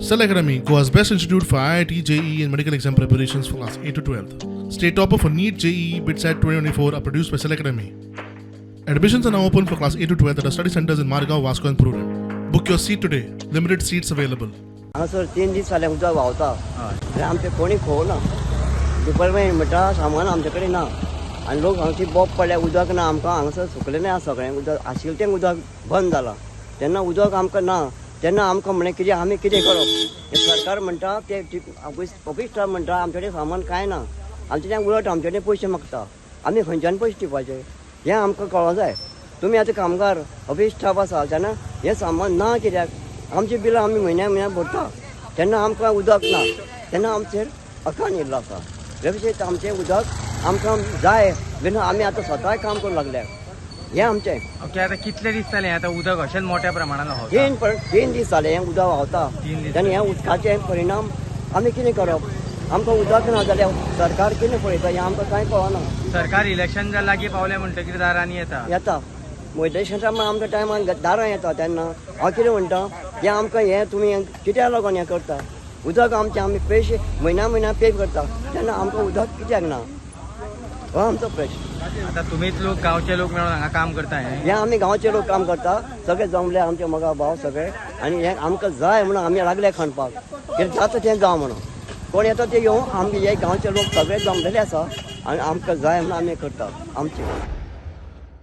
Cell Academy, Goa's best institute for IIT, JEE, and medical exam preparations for class 8 to 12. State topper for NEET, JEE, BITSAT 2024 are produced by Cell Academy. Admissions are now open for class 8 to 12 at our study centers in Margao, Vasco, and Prudent. Book your seat today. Limited seats available. हांगासर 3 दीस जाले उदक व्हांवता आनी आमचें कोणी खोवना. Department म्हणटा सामान आमचे कडेन ना आनी लोक हांगची बोब पडल्या, उदक ना आमकां. हांगासर सुकलेलें आसा सगळें. उदक आशिल्लें तें उदक बंद जालां. तेन्ना उदक आमकां ना तेन्ना आमकां म्हणलें कितें, आमी कितें करप हें? सरकार म्हणटा ते ऑफिस स्टाफ म्हणटा आमचे कडेन सामान कांय ना. आमचे ते उलट आमचे कडेन पयशे मागता. आमी खंयच्यान पयशे दिवपाचे हें आमकां कळों जाय. तुमी आतां कामगार ऑफिस स्टाफ आसा तेन्ना हें सामान ना कित्याक? आमची बिलां आमी म्हयन्या म्हयन्याक भरता तेन्ना आमकां उदक ना तेन्ना आमचेर अकान येयल्लो आसा. हे विशय आमचें उदक आमकां जाय बीन आमी आतां स्वताय काम करूंक लागल्या हें आमचें. ओके, आता कितले दीस जाले आता उदक अशेंच मोठ्या प्रमाणात व्हांवता? 3 दीस जाले हें उदक व्हांवता. 3 दीस. तेन्ना ह्या उदकाचे परिणाम आमी कितें करप? आमकां उदक ना जाल्यार सरकार कितें पळयता हें आमकां कांय कळना. सरकार इलेक्शन लागीं पावले म्हणटकीर दारांनी येता. येता. इलेक्शनाच्या आमच्या टायमान दारां येता. तेन्ना हांव कितें म्हणटा, हें आमकां हें तुमी कित्याक लागून हें करता? उदक आमचें आमी पयशे म्हयन्या म्हयन्या पे करता तेन्ना आमकां उदक कित्याक ना, हो आमचो प्रश्न. आता तुमीच लोक, गांवचे लोक मेळून हांगा काम करता हें? हें आमी गांवचे लोक काम करता. सगळे जमले आमचे मोगा भाव सगळे आनी हें आमकां जाय म्हणून आमी लागले खणपाक. कितें जाता तें जावं म्हणून, कोण येता ते येवं. आमचे हे गांवचे लोक सगळे जमलेले आसा आनी आमकां जाय म्हणून आमी करता आमचे.